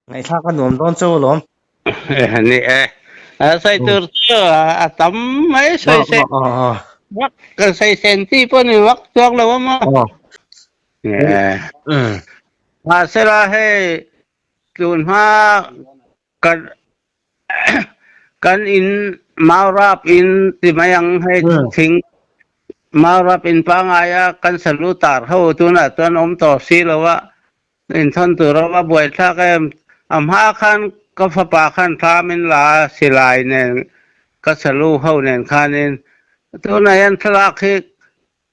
Ngaihthlak a nuam dawn chauh alawm. Ni e. Sawi tur chu a tam mai sawi se. Vak kan sawi sen chi pawh ni vak chuang lo a maw. Mahsela hei tun hma kan kan in maurap in ti mai ang hei thing maurap in pangai a kan salu tar ho tunah chuan awm tawh si lo a Inthawn tur a va buaithlak em? A hma khan ka fapa khan thla min la a, silai nen ka salu ho nen khanin tunah hian thlalak hi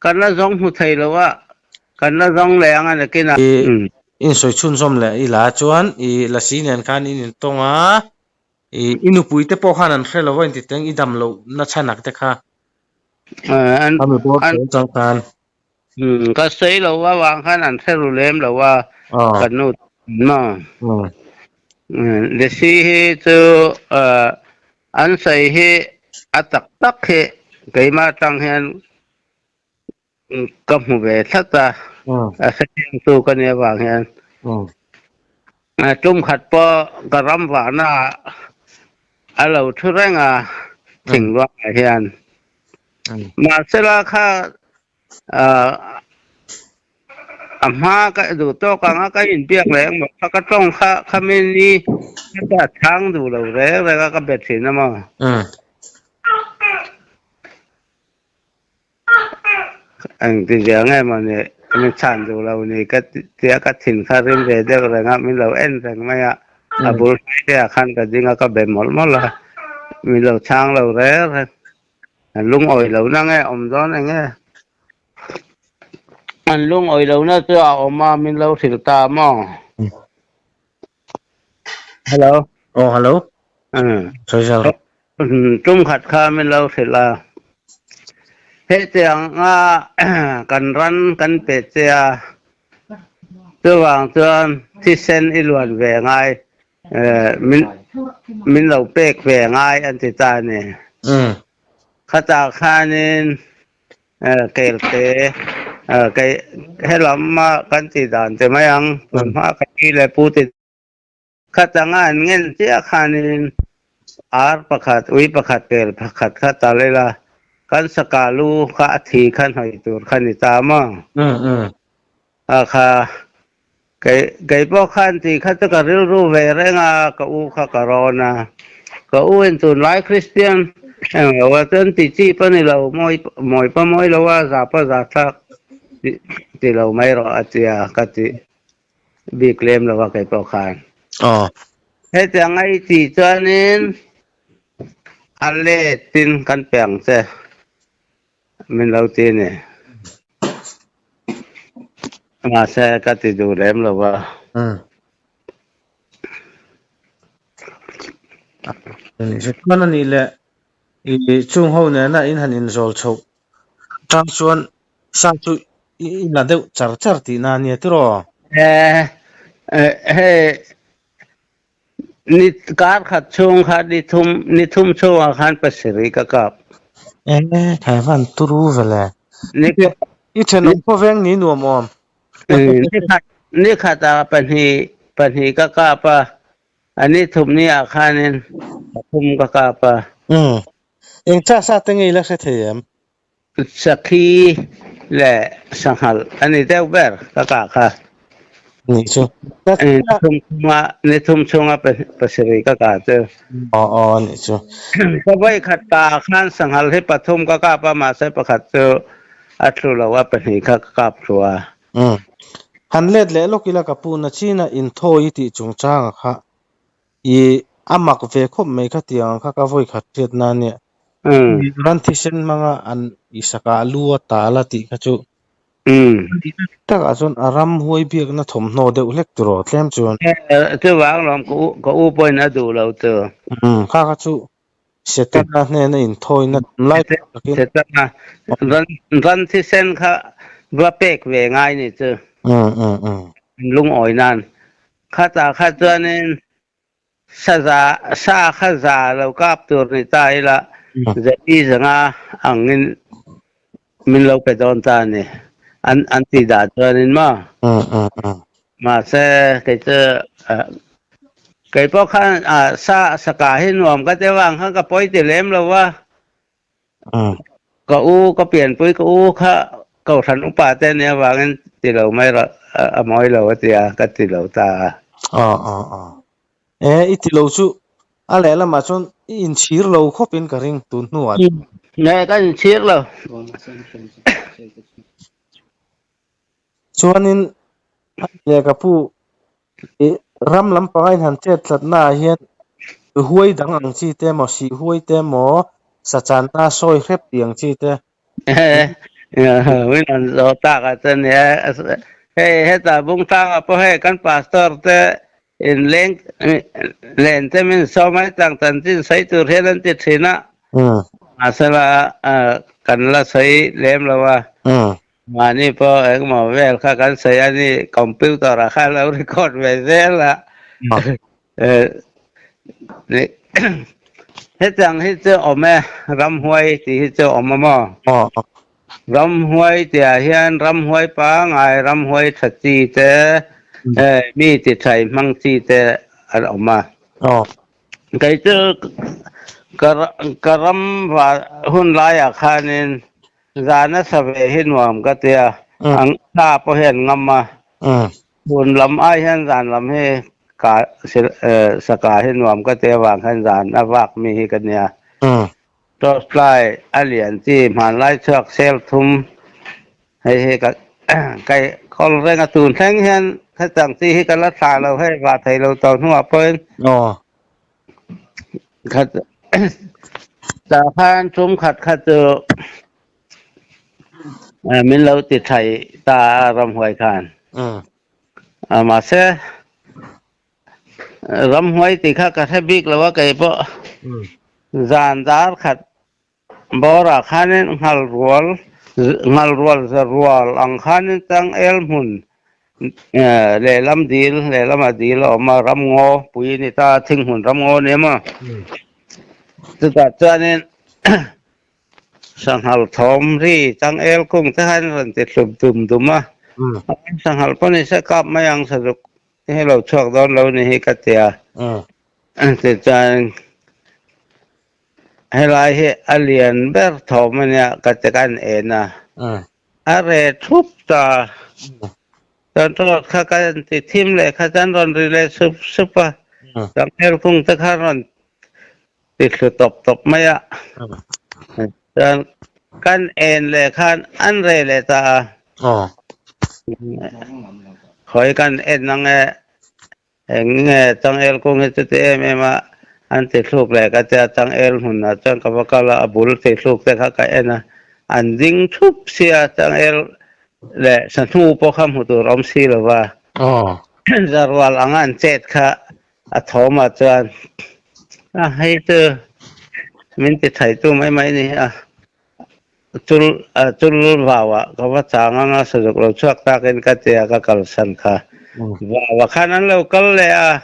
kan la zawng hmu thei lo a, kan la zawng leh ang a nakinah. I insawi chhunzawm leh i la chuan i lasi nen khan in intawng a, i i nupui te pawh khan an hre lo a intiteng i dam loh na chhanak te kha. A mi bawr chhung chang khan. Ka sawi lo avang khan an hre ru lem lo a, ka nu maw. Lesi hi chu an sawi hi a tak tak hi keimah atang hian ka hmu ve tlat a, a hrethiamtu ka nih avang hian. Tum khat pawh ka ram vahna ah a lo thu reng a thingluangah hian. Mahsela kha a hma ka duh tawk ang a, ka inbiak leh engmaw kha ka tawng kha khami ni ka chhang duh lo reng reng a ka be thin a maw. Engti zia nge maw ni min chhan duh lo ni ka tia ka thin kha rim ve deuh reng a, min lo en reng mai a, a bul hnai te ah khan ka ding a ka be mawlh mawlh a, min lo chhang lo reng reng. An lungawi lo na nge awm dawn eng e? An lungawi lo na chu a awm a, min lo hrilh ta maw? Hello. Aw hello. Sawi zel rawh. Tum khat kha min lo hrilh a. Hetiang a kan ran kan pe che a, chuvang chuan thisen i luan ve ngai Min lo pek ve ngai an ti ta a ni. Khatah khanin kelte kei helam a kan tih dan ti mai ang tun hma ka pi leh pu ti khatanga an ngen chiah khanin ar pakhat ui pakhat kel pakhat kha tal ila kan saka lu kha a thi kha hnawih tur kha ni ta maw? Kha Kei kei pawh khan tih kha chu ka rilru ve reng a, ka u kha ka rawn a. Ka u in tunlai Kristian eng lo a chuan tih chi pawh ni lo, mawi mawi pawh mawi lo a, za pawh za thlak tih ti lo mai rawh a ti a, ka ti bik lem lo a kei pawh khan. Aw. Hetiang a i tih chuanin a let in kan pe ang che. Min lo ti ni. Mahse ka ti duh lem lo va. Chuan a nih leh i chung ho nena in han inzawl chhoh chang chuan sa chu i la deuh char char tihna a nia tiraw? Hei Ni kar khat chhung kha ni thum ni thum chhungah khan pasarih ka kap. E Thaivan turu vele. Ni I thenawm khawveng ni nuam awm. Ni khat ni khatah pahnih pahnih ka kap a, a ni thum ni ah khanin pathum ka kap a. Umm. Eng cha sa te ngei la hre thei em? Sakhi leh sanghal a ni deuh ber ka kah kha. Nih chu. Ni thum chhunga ni thum chhunga pasarih ka kah chu. Aw aw nih chu. Ka vawi khat kah khan sanghal hi pathum ka kap a mahse pakhat chu a thlu lo a pahnih kha ka kap thlu a. Umm. Han let leh lawk ila ka pu na china inthawi tih chungchanga kha I a mak ve khawp mai kha tiang kha ka vawi khat hriat na nia. Ran thisen hmanga an i saka lu a tal a tih kha chu takah chuan a ram huai biakna thawmhnaw deuh hlek tur aw tlem chuan. Chuvang lawm ka u pawhin a duh lo chu. Kha kha chu Setana hnena inthawina lai takin. Setana ran thisen kha va pek ve ngai ni chu. Lungawi nan. Khatah kha chuanin saza sa kha za lo kap tur ni ta ila zapi zanga angin min lo pe dawn ta a ni. An an tih dah chuanin maw? Mahse kei chu. Kei pawh khan sa saka hi nuam ka ti avang khan ka pawi ti lem lo va. Ka u ka pianpui ka u kha kohhran upa te nia avangin ti lo mai rawh a mawi lo a ti a, ka ti lo ta a. Aw aw aw. E i ti lo chu a lehlamah chuan i inchhir lo khawpin ka ring tun hnuah. Nge ka inchhir lo. Chuanin a lehkhabu ih ram lampanga inhan chet tlatnaah hian huai dang ang chi te emaw, sih huai te emaw, sachanna sawi hrep tih ang chi te. Min an zawh tak ah chuan nia hei hetah Bungtlangah pawh hei kan pastor te inleng len te min sawm a hetang chanchin sawi tur hian an ti thin a, mahsela kan la sawi lem lo a. Mahni pawh engmaw vel kha kan sawi a ni, computer ah khan lo record ve zel a. Hetiang hi chu awm e, ramhuai tih hi chu awm a maw? Ramhuai tihah hian ramhuai pangngai, ramhuai tha chi te, mi ti thai hmang chi te an awm a. Kei chu ka ram hun laiah khanin Zan a sa ve hi nuam ka ti a, ang thla pawh hian ngam a, chhun lam ai hian zan lam hi ka saka hi nuam ka ti avang khan zan a vak mi hi ka nia. Torchlight a lian chi hmanlai chhuak sel thum hei hi ka kai kawl reng a, tun thleng hian hetiang chi hi ka la thlah lo hei vah thei lo tawh hnuah pawhin. Khat tah khan tum khat kha chu min lo ti thai ta a ramhuai khan. Mahse ramhuai tih kha ka hre bik lo a kei pawh zan dar khat bawrah khanin nghal rual nghal rual za rual ang khanin changel hmun lehlam dil lehlamah dil a awm a ramngaw pui a ni ta a thing hmun ramngaw a ni em a chutah chuanin sanghal thawm ri changel kung te khan a rawn ti hlum dum dum a sanghal pawh ni se kap mai ang sazuk hei lo chhuak dawn lo ni hi ka ti a tichuan. Helai hi a lian ber thawm a nia ka ti kan en a, a re thup ta. Chuan road kha ka ti thim leh kha chuan rawn ri leh sup sup a, changel kung te kha rawn ti thlu tawp tawp mai a. Chuan kan en leh khan an re leh ta a. Khawi kan en ang e. Eng nge changel kung hi chuti em em a an ti thluk leh ka tia changel hmunah chuan ka va kal a, a bul ti thluk te kha ka en a, an ding thup sia changel leh sahnu pawh kha hmu tur awm si lo va, zarual anga an chet kha a thawmah chuan a hei chu min ti thaitu mai mai ni a. Chul chul vauah ka va chang ang a, sazuk lo chhuak takin ka tia ka kalsan kha. Vauah khan an lo kal leh a.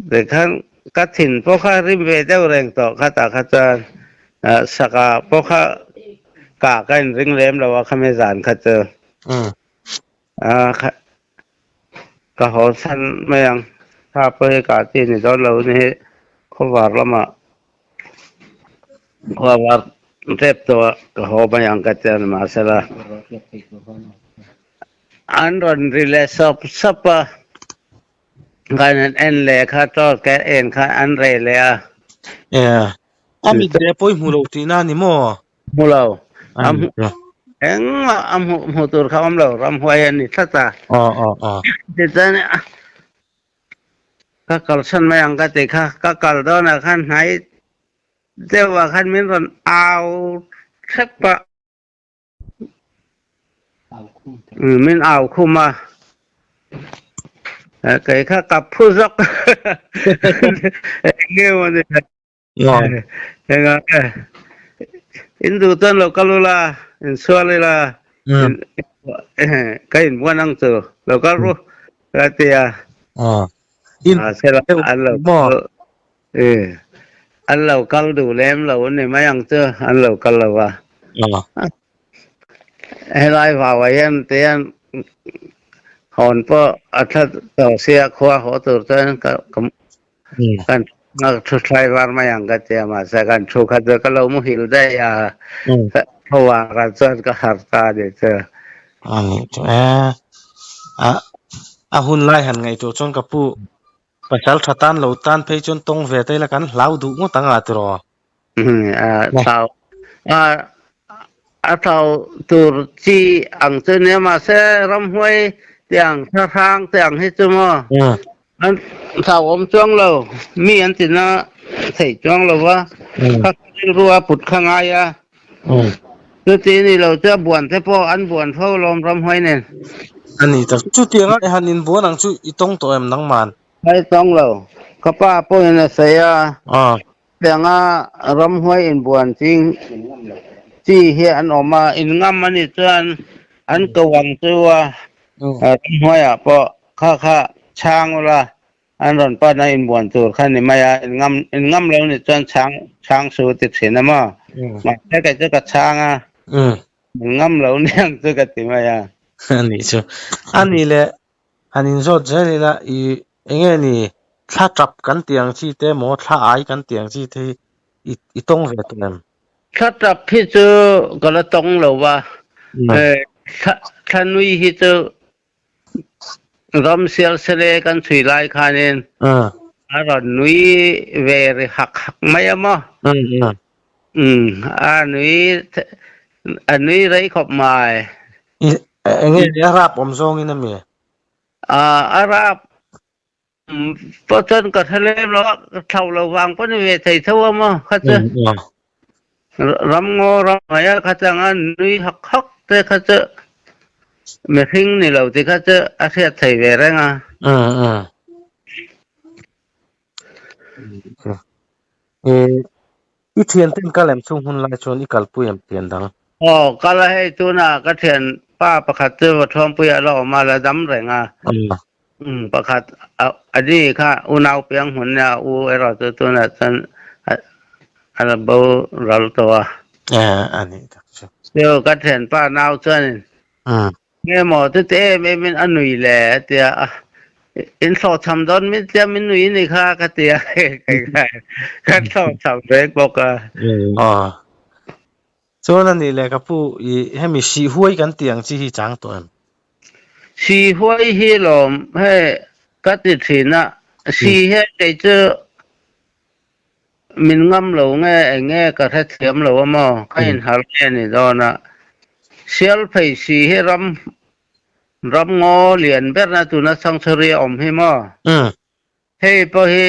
Tikhan ka thin pawh kha rim ve deuh reng tawh khatah kha chuan saka pawh kha kah ka inring lem lo a khami zan kha chu. Ka haw chhan mai ang. Thla pawh hi kah chi ni dawn lo ni hi khawvar lamah khawvar tep tawh a ka haw mai ang ka ti a ni mahsela an rawn ri leh sawp sawp a kan han en leh kha chaw ka en kha an rei leh a. A mit leh pawh i hmu lo tihna a ni maw? Hmu lo. A hmu engmah a hmuh hmuh tur kha awm lo ramhuai a ni tlat a. Aw aw aw. Tichuan ka kalsan mai ang ka ti kha ka kal dawnah khan hnai deuhah khan min rawn au hrep a. Min au khum a. Kei kha ka phu zawk. Eng nge maw ni. Enga nge in duh chuan lo kal ula in sual ila ka in buan ang chu lo kal ru ka ti a an lo kal an lo kal duh lem lo ni mai ang chu an lo kal lo va helai vau ah hian tihian. Hawn pawh a tha tawh sia khua haw tur chuan ka kan thu thlai var mai ang ka tia mahse kan thu kha chu ka lo muhil daih a thawar ah chuan ka harh ta a ni chu. A nih chu e. A a hun lai han ngaihtuah chuan ka pu pasal tha tan lo tan phei chuan tawng ve ta ila kan hlau duh ngawt ang a tiraw. A thau a a thau tur chi ang chu nia mahse ramhuai tiang thlahrang te ang hi chu maw an thau awm chuang lo mi an tina thei chuang lo va kha rilru a put kha ngai a chuti ni lo chu a buan te pawh an buan fo lawm ramhuai nen. A ni tak chutianga i han inbuan ang chu i tawng tawh em nangman? Ai tawng lo ka pa pawhin a sawi a. Tianga ramhuai inbuan ching chi hi an awm a, in ngam a nih chuan an ko ang chu a, ramhuaiah pawh kha kha chhang ula an rawn pan a inbuan tur kha ni mai a, in ngam in ngam lo nih chuan chhang chhang su ti thin a maw? Mahse kei chu ka chhang a, in ngam lo niang chu ka ti mai a. A nih chu. A nih leh Han inzawt zel ila i enge ni thla tap kan tih ang chi te maw thla ai kan tih ang chi te hi i i tawng ve tawh em? Thla tap hi chu ka la tawng lo va, thla thla nui hi chu ram sial sele kan chhui lai khanin a rawn nui ve ri hak hak mai a maw? A nui a nui rei khawp mai. I enge ni a rap awm zawngin a mi? A rap pawh chuan ka hre lem lo a, ka thlauh lo vang pawh ni ve thei tho a maw kha chu. Ram ngaw ram mai a kha chang a nui hak hak te kha chu mihring ni lo tih kha chu a hriat thei ve reng a. I thian ten kal em chung hun lai chuan i kalpui em thian dang? Aw, kal a hei tunah ka thian pa pakhat chu va thuampui a la awm a, la dam reng a. Umm pakhat a ni kha unau piang hmun nia u erawh chu tunah chuan a la bo ral tawh a. Eh, a nih tak chu. Chu ka thian pa nau chuanin Nge maw chute em em in a nui le a ti a, in hlawhchham dawn min tia min nui ni kha ka ti a, kan hlawhchham reng bawk a. Aw. Chuan a nih le ka pu i hemi sih huai kan tih ang chi hi chang tawh em? Sih huai hi lawm hei ka ti thin a, sih hian kei chu Min ngam lo nge eng nge ka hrethiam lo a maw? Ka inhal nge ni dawn a? Sialphei si hi ram ram ngaw lian berna tuna Changchhuri a awm hi maw? Hei pawh hi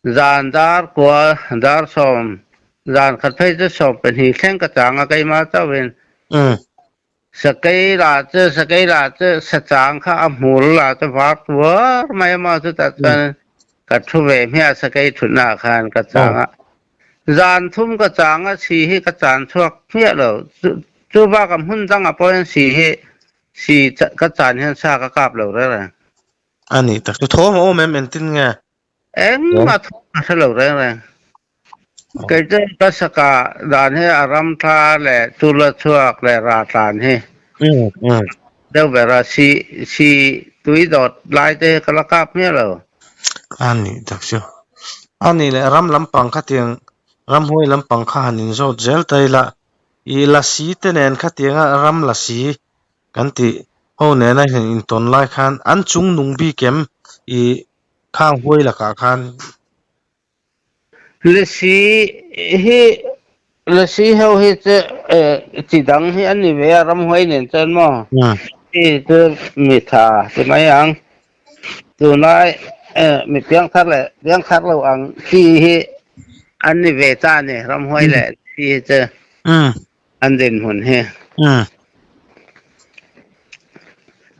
zan dar kua dar sawm zan khat phei chu sawm pahnih thleng ka chang a keimah chauhin. Sakei lah chu sakei lah chu sachang kha a hmul lah chu var tuar mai a maw chutah chuan ka thu ve hmiah sakei thutna ah khan ka chang a zan thum ka chang a si hi ka chan chhuak hmiah lo chu chu bakah hmun dangah pawh hian si hi si ka chan hian sa ka kap lo reng reng. A nih tak chu thawm a awm em entin nge? Engmah thawm ka hre lo reng reng. Kei chu ka saka dan hi a ram thla leh tula chhuak leh rah tlan hi deuh ber a, si si tui dawt lai te hi ka la kap miah lo. A nih tak chu. A nih leh ram lampang khatiang ramhuai lampang kha han inzawt zel ta ila, i lasi te nen khatianga ram lasi kan tih ho nena han intawn lai khan an chung nung bik em i khang huai lakah khan. Lasi hi Lasi ho hi chu chi dang hi an ni ve a ramhuai nen chuan maw hi chu mi tha ti mai ang tunlai mi piangthar leh piangthar lo ang chi hi an ni ve ta a ni ramhuai leh lasi hi chu an dinhmun hi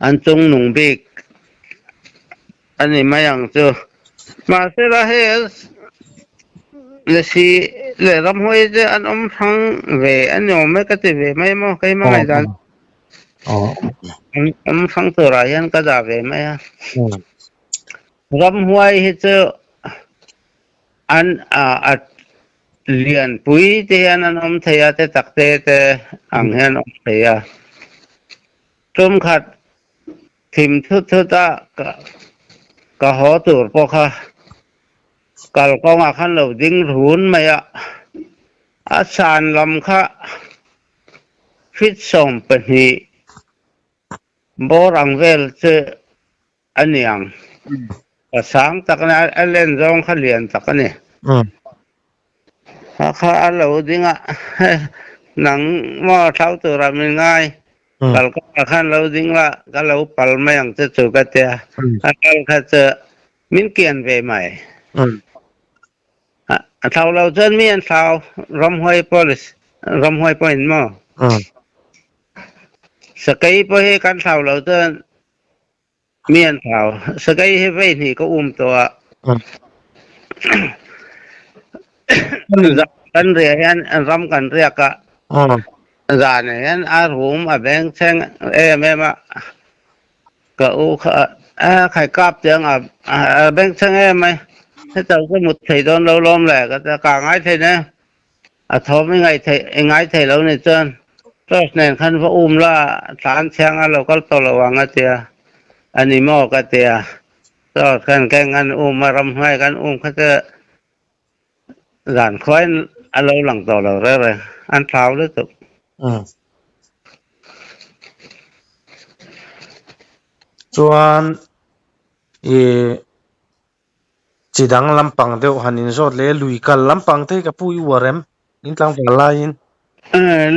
an chung nung bik. A ni mai ang chu. Mahsela hei lasi leh ramhuai te an awm hrang ve a ni awm e ka ti ve mai maw keimah ngaihdan an awm hrang turah hian ka dah ve mai a. Ramhuai hi chu an a lianpui te hian an awm thei a te tak te te ang hian an awm thei a. Tumkhat. Thim thut thut a ka haw tur pawh kha kalkawngah khan lo ding run mai a, a san lam kha feet 12 bawr ang vel chu a ni ang. Ka sang tak a ni, a len zawng kha lian tak a ni. Kha kha a lo ding a, nang maw thlau tura min ngai, kalkawngah khan lo ding la, ka lo pal mai ang che chu ka tia. A kal kha chu min kian ve mai. A thlau lo chuan mi an thlau, ramhuai police, ramhuai pawhin maw. Sakei pawh hi kan thlau lo chuan Mi an thau. Sakei hi vei hnih ka um tawh a. Kan riah hian ram kan riak a. Zan ah hian a rum a beng thleng em em a. Ka u kha a khai kap tiang a a beng thleng em mai. Heta ka mut thei dawn lo lawm le ka tia ka ngai thei ne. A thawm i ngaih theih i ngai thei lo ni chuan torch nen khan va um la, tlan thiang a lo kal tawh lo ang a tia. A ni maw ka tia. Torch khan keng an um a, ramhnuai kan um kha chu zan khuain a lo lang tawh lo reng reng, an thlau lutuk. Chuan i Chi dang lampang deuh han inzawt leh lui kal lampang te hi ka pu i uar em? In tlangval laiin.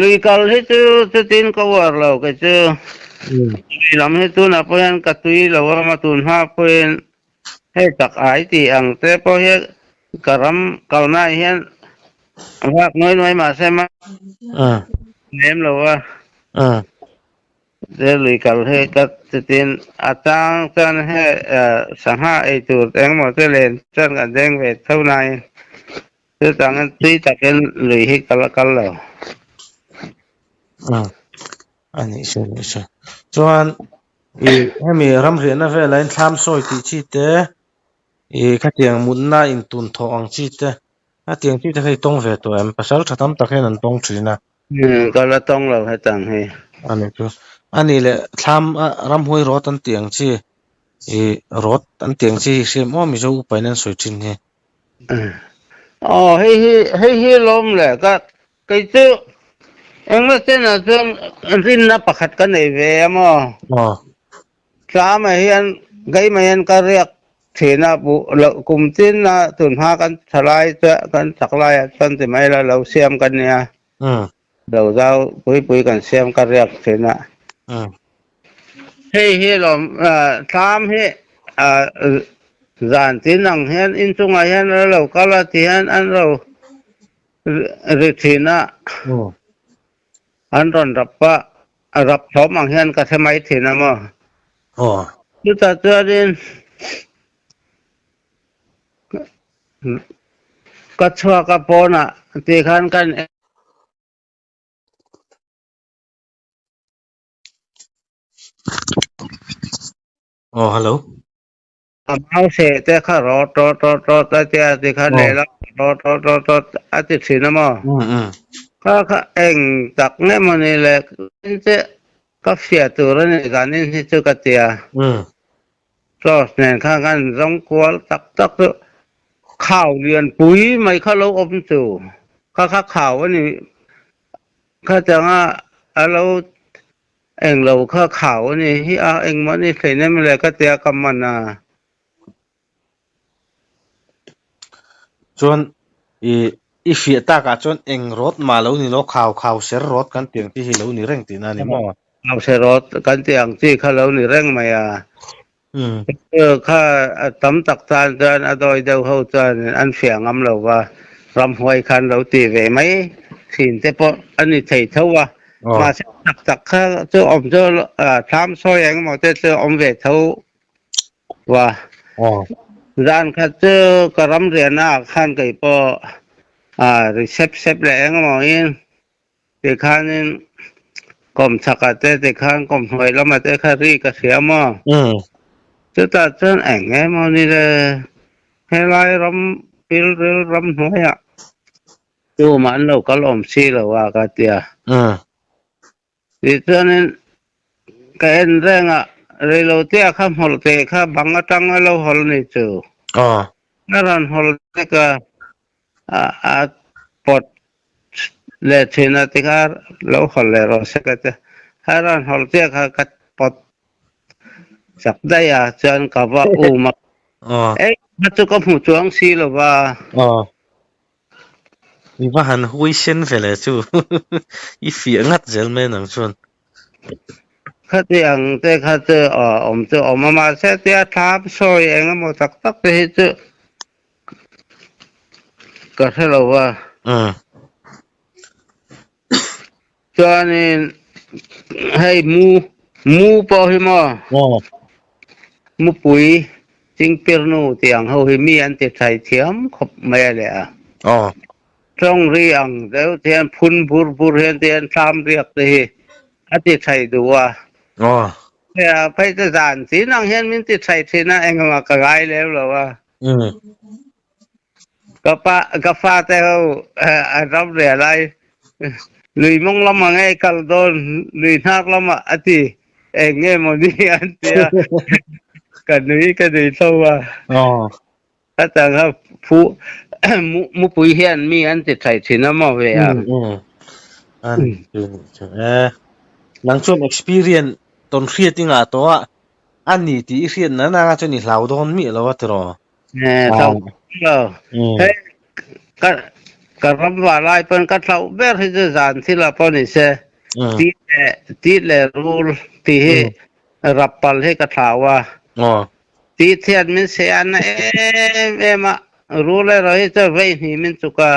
Lui kal hi chu chutin ka uar lo kei chu. Lui lam hi tunah pawh hian ka tui lo a, ma tun hma pawhin hei tak ai tih ang te pawh hi ka ram kalnaah hian vak nuai nuai mahse ma lem lo a. He lui kal hi ka chutin a chang chuan he sangha ei tur engemaw te len chuan kan deng ve tho nain chutangin tui takin lui hi ka la kal lo. A nih chu a nih chu. Chuan i hemi ramriahna velah hian thlam sawi tih chi te i khatiang mutna intun thawh ang chi te khatiang chi te kha i tawng ve tawh em? Pasal tha tam tak hian an tawng thin a. Ka la tawng lo hetang hi. A ni chu. A nih leh thlam a ramhuai rawt an tih ang chi i rawt an tih ang chi hi hriam aw Mizo upa in an sawi thin hi. Aw hei hi hei hi lawm le ka kei chu engmaw chenah chuan rinna pakhat ka nei ve a maw. Aw. Tlamah hian keimah hian ka riak thin a, buh loh kum tin a tunhma kan thalai chuan kan chak laiah chuan ti mai la lo siam ka nia, lo zau pui pui kan siam ka riak thin a. Hei hi lawm thlam hi zan tin ang hian inchungah hian a lo kal a ti hian an lo ri thin a. An rawn rap a, a rap thawm ang hian ka hre mai thin a maw? Aw. Chutah chuanin ka chhuak a pawnah tih khan kan Aw, hello. A mau seh te kha rawt rawt rawt rawt a tia ti kha lehlam rawt rawt rawt rawt a ti thin a maw? Kha kha eng tak nge maw ni le che ka fiah tur a ni zanin hi chu ka tia. Torch nen khan kan zawng kual tak tak chu khau lian pui mai kha lo awm chu kha kha khau a ni kha changa a lo Englo kha khau a ni hi a, engmah ni thlein em le ka tia ka man a. Chuan i i fiah takah chuan eng rawt mah lo ni lo, khau khau ser rawt kan tih ang chi hi lo ni reng tihna a ni maw? Khau ser rawt kan tih ang chi kha lo ni reng mai a. Kha a tam tak tan chuan a dawi deuh ho chuan an fiah ngam lo va, ramhuai khan lo ti ve mai thin te pawh a ni thei tho a. Mahse tak tak kha chu awm chu thlam sawi engemaw te chu awm ve tho va. Zan khat chu ka ram riahna ah khan kei pawh ri sep sep leh engemaw in Tikhanin kawmchhakah te tikhan kawmhnuai lamah te kha ri ka hria maw? Chutah chuan eng nge maw ni le? Helai ram pilril ram hnuaiah tumah an lo kal awm si lo a ka ti a. Tichuanin ka en reng a. Reilote ah kha hmawlhte kha bang atang a lo hawl ni chu. Aw. A rawn hawl tek a, a pawt leh thin a tikha lo hawl leh rawh se ka ti. A rawn hawl chiah kha ka pawt chak daih a, chuan ka va um a. Aw. Ei kha chu ka hmu chuang si lo va. Aw. I va han hui sen ve le chu i fiah ngat zel mai nang chuan. Khati ang te kha chu awm chu awm a mahse tia thlam sawi eng emaw tak tak te hi chu ka hre lo va. Chuanin hei mu mu pawh hi maw mupui chingpirnu tih ang ho hi mi an ti thai thiam khawp mai a leh a. Tawng ri ang deuh te hian phun bur bur hian te hian thlam riak te hi a ti thai duh a. Phei te zan chin ang hian min ti thai thin a engemaw ka ngai lem lo a. Ka pa ka fate ho an ram ve lai lui mawng lamah nge kal dawn lui hnak lamah a ti eng nge maw ni an ti a ka nui ka nui tho a ka tang kha phu mupui hian mi an ti thai thin a maw ve a an e nang chuan experience ton hriat i ngah tawh a ani tih i hriat na na chuan i hlau dawn miah lo a tiraw Hei ka ka ram va lai pawn ka thlauh ber hi chu zan thil ah pawh ni se tih leh tih leh rul tih hi rap pal hi ka thlau a tih thian min se a na em em a rul erawh hi chu vei hnih min chuk a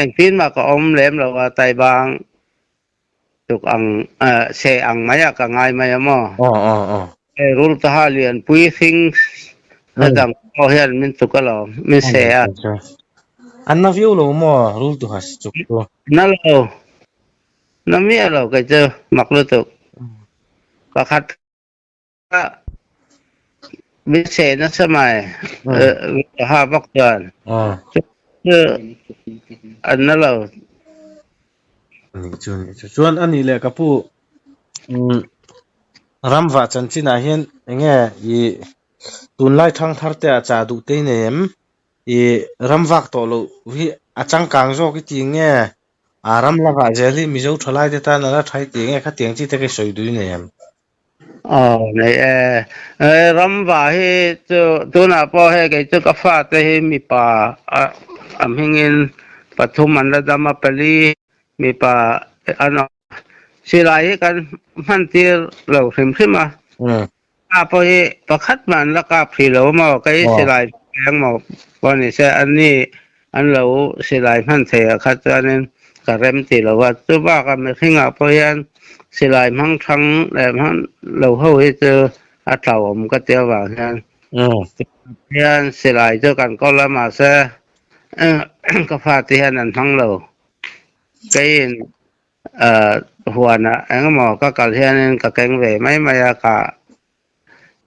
engtin mah ka awm lem lo a taibang Tuk ang se ang mai a ka ngai mai a maw? Aw aw aw. Hei rul ka ha lian pui hring dang pawh hian min tuk alawm, min se a. An na viau lo maw rul tu ha chuk chu? Na lo, na miah lo kei chu mak lutuk. Pakhat Min seh nasa mai ha bawk chuan chu an na lo. Ni chu ni chu chuan a nih leh ka pu ramva chanchinah hian enge i tunlai thangthar te ah chah duh te i nei em? I ramvak tawh loh hi a changkang zawk i ti nge? A ram lakah zel hi Mizo thalai te tan a la tha i ti nge? Khatiang chi te ka i sawi duh i nei em? Aw nei e. Ramva hi chu tunah pawh hei kei chu ka fate hi mipa a hmingin pathum an la dam a, pali mipa an awm a. Silai hi kan hman tir lo hrim hrim a. Ka pawh hi pakhat mah an la kap hrih lo maw, kei silai eng maw pawh ni se anni an lo silai hman thei ah kha chuanin ka rem ti lo a, chu bakah mihringah pawh hian silai hmang thang leh hmang lo ho hi chu a tlauhawm ka ti avang hian hian silai chu kan kawl a mahse ka fate hian an hmang lo keiin huanah engemaw ka kal hianin ka keng ve mai mai a ka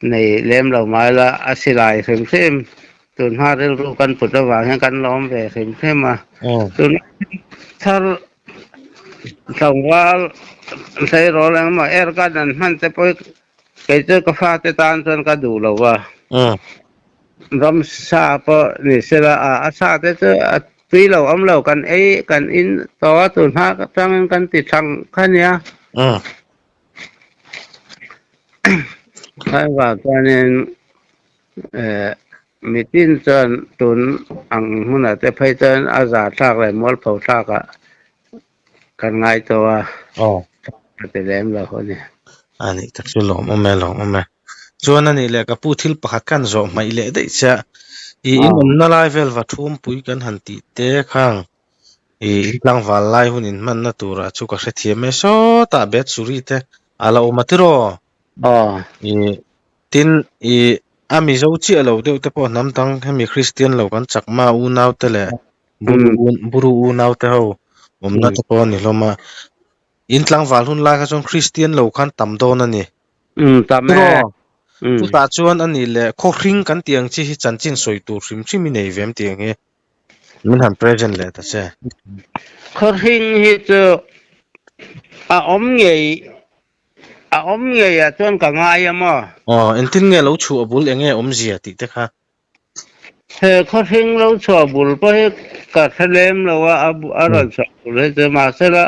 Nei lem lo mai la, a silai hrim hrim tun hma rilru kan put avang hian kan lawm ve hrim hrim a. Tun thar tlangval tleirawl engemaw air gun an hman te pawh hi kei chu ka fate tan chuan ka duh lo va. Ramsa pawh ni sela a sa te chu a tui lo awm lo kan ei kan in tawh a tun hma atangin kan ti thang kha nia. Khaivah chuanin eh mitin chuan tun ang hmunah te phei chuan a zah thlak leh mualpho thlakah kan ngai tawh a, a ti lem lo a ni. A nih tak chu lawmawm e, lawmawm e. Chuan a nih leh ka pu thil pakhat khan zawh hmaih leh daih che a, i inawmna lai vel va thuampui kan han tih te khang I tlangval lai hun inhmanna turah chu ka hrethiam e sawtah bet suri te a la awm a tiraw? Aw. I tin i a Mizo chiah lo deuh te pawh hnam dang hemi Kristian lo kan chakma unau te leh Buru Buru unau te ho awmna te pawh a ni hlawm a. In tlangval hun lai kha chuan Kristian lo khan tam dawn a ni. Um tam e. Tiraw? Chutah chuan a nih leh khawhring kan tih ang chi hi chanchin sawi tur hrim hrim i nei ve em tih ang hi. Min han present leh ta che. Khawhring hi chu a awm ngei A awm ngei ah chuan ka ngai a maw? Aw, engtin nge lo chhuah bul eng nge awmzia tih te kha. He khawhring lo chhuah bul pawh hi ka hre lem lo a, a rawn chhuah bul hi chu mahsela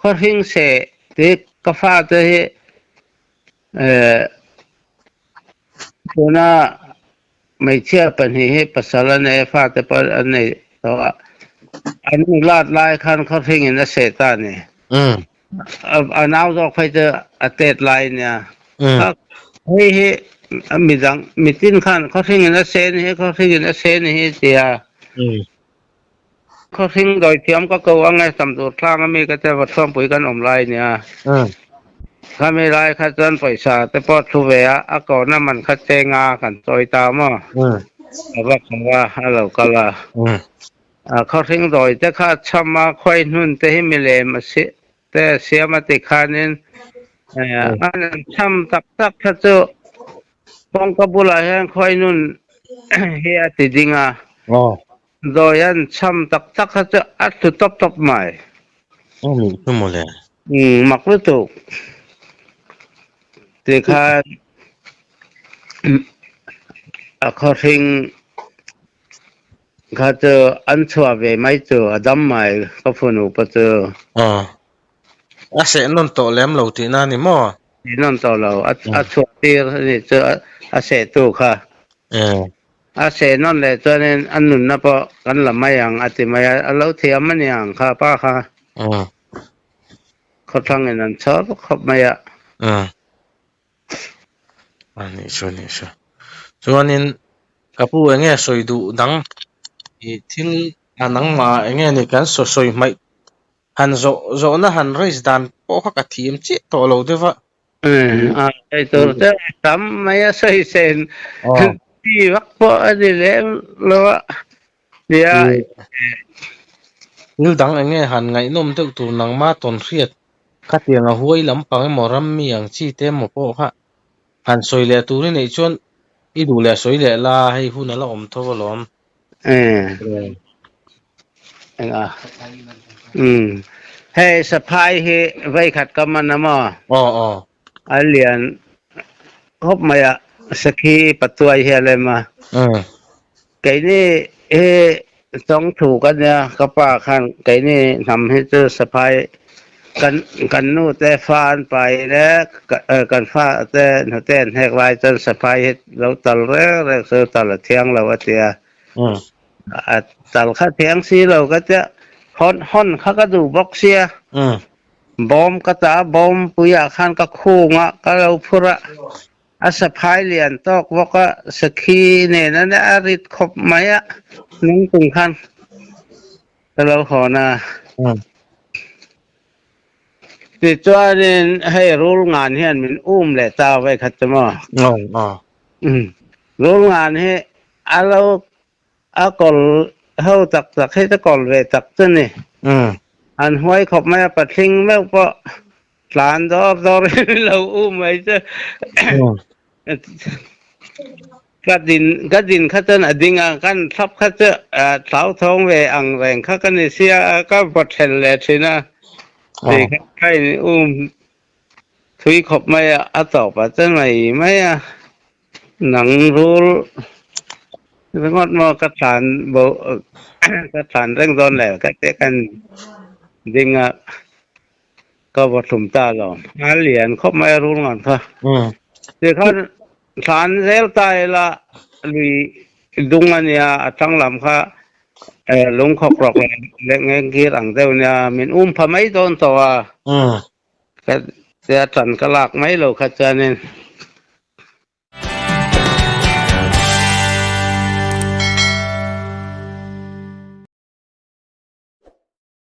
khawhring seh tih ka fate hi tuna hmeichhia pahnih hi pasal a nei a, fate pawh an nei tawh a, an nulat lai khan khawhring in a seh ta a ni. A nau zawk phei chu a tet lai nia. Hei hi midang mitin khan khawhring in a seh ni hi khawhring in a seh ni hi tia. Khawhring dawithiam ka ko ang e Samdur thlang ami ka tia Vathuampui kan awm lai nia. Khami lai kha chuan pawisa te pawh thu ve a, a kohna man kha chenga kan chawi ta maw. A va ko a, a lo kal a. A khawhring dawi te kha chham a, khuai hnun te hi milem a si te a siam a ti khanin an an chham tak tak kha chu kawngka bulah hian khuai hnun hi a ti ding a, dawi an chham tak tak kha chu a tlu tawp tawp mai. Aw nih chu mawle. Umm mak lutuk. Tikhan a khawhring Kha chu an chhuah ve mai chu a dam mai ka fanu pa chu. Aw. A seh nawn tawh lem lo tihna a ni maw? Seh nawn tawh lo. A chhuah tir a nih chu a seh tu kha. A seh nawn leh chuanin a nunna pawh kan la mai ang a ti mai a, a lo thiam a niang kha pa kha. Khawthlangin an chhawr khawp mai a. A nih chu a nih chu. Chuanin ka pu eng nge sawi duh dang ih thil a nangmah eng nge ni kan saw sawi hmaih han zawh zawhna han raise dan pawh kha ka thiam chiah tawh lo deuh a. A sawi tur te a tam mai a sawi sen ti vak pawh a ni lem lo a nia. Thil dang eng nge han ngaihnawm deuh tur nangma tawn hriat Khatiang a huai lampang emaw rammi ang chi te emaw pawh kha han sawi leh tur i neih chuan i duh leh sawi leh la, hei hun a la awm tho alawm. Enga umm hei saphai hi veikhat ka man a maw? Aw aw. A lian khawp mai a, sakhi patuai hi a lem a. Keini hi chawngthu ka nia, ka pa khan keini hnam hi chu saphai kan kan nu te fa an pai le kan fa te hnute an hek lai chuan saphai hi lo tal reng reng chu tal a thiang lo a tia. A tal kha thiang si lo ka tia, hawn hawn kha ka duh bawk sia. Bawm ka ta a, bawm puiah khan ka khung a, ka lo phur a. A saphai lian tawk bawk a, sakhi nen a a rit khawp mai a, nung tung khan ka lo hawn a. Tichuanin hei rul ngan hian min um leh ta vei khat chu maw. Rul ngan hi a lo a kawl ho tak tak hi chu kawl ve tak chu ni. An huai khawp mai a, patling meuh pawh Tlan dawr dawr in lo um mai chu. Ka din ka din kha chuan a ding a, kan thlap kha chu thlau thawng ve ang reng kha ka ni sia ka va then leh thin a. Ti kha ka in um thui khawp mai a, a tawp ah chuan mai mai a. Nang rul ringawt maw ka tlan bo ka tlan reng dawn le ka ti kan ding a. Ka va hlum ta lo. A lian khawp mai a rul ngan kha. Tikhan thlan zel ta ila lui dung a nia a thlang lam kha lung khawk rawk leh ngeng kir ang deuh nia min um pha mai dawn tawh a. Ka tia tan ka lak mai lo kha chuanin.